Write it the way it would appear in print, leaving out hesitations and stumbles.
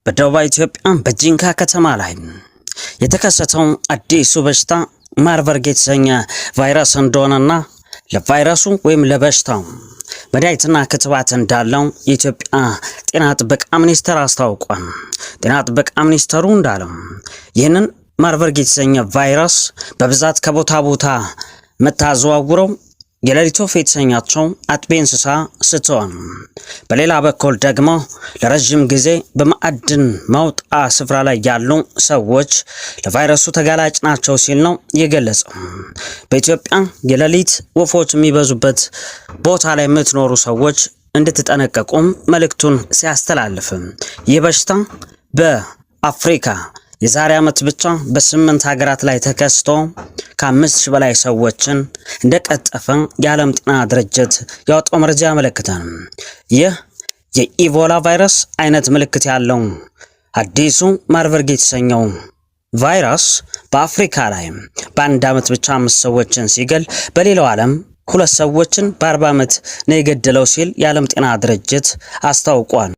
በደቡብ ኢትዮጵያ በጂንካ ከተማ ላይ የተከሰተው አዲሱ በሽታ ማርበርግ የተሰኘ ቫይረስ እንደሆነና ለቫይረሱ ወይም ለበሽታው መድኃኒትና ክትባት እንዳለው የኢትዮጵያ ጤና ጥበቃ ሚኒስቴር አስታውቋል። ጤና ጥበቃ ሚኒስቴሩ እንዳለው ይህንን ማርበርግ የተሰኘ ቫይረስ በብዛት ከቦታ ቦታ የምታዘዋውረው የሌሊት ወፍ የተሰኛቸው አጥቢ እንስሳ ስትሆን፣ በሌላ በኩል ደግሞ ለረዥም ጊዜ በማዕድን ማውጣ ስፍራ ላይ ያሉ ሰዎች ለቫይረሱ ተጋላጭ ናቸው ሲል ነው የገለጸው። በኢትዮጵያ የሌሊት ወፎች የሚበዙበት ቦታ ላይ የምትኖሩ ሰዎች እንድትጠነቀቁም መልእክቱን ሲያስተላልፍ፣ ይህ በሽታ በአፍሪካ የዛሬ ዓመት ብቻ በ8 ሀገራት ላይ ተከስቶ ከ5,000 በላይ ሰዎችን እንደቀጠፈ የዓለም ጤና ድርጅት ያወጣው መረጃ ያመለክታል። ይህ የኢቦላ ቫይረስ አይነት ምልክት ያለው አዲሱ ማርበርግ የተሰኘው ቫይረስ በአፍሪካ ላይ በአንድ ዓመት ብቻ 5 ሰዎችን ሲገል፣ በሌላው ዓለም 2 ሰዎችን በ40 ዓመት ነው የገደለው ሲል የዓለም ጤና ድርጅት አስታውቋል።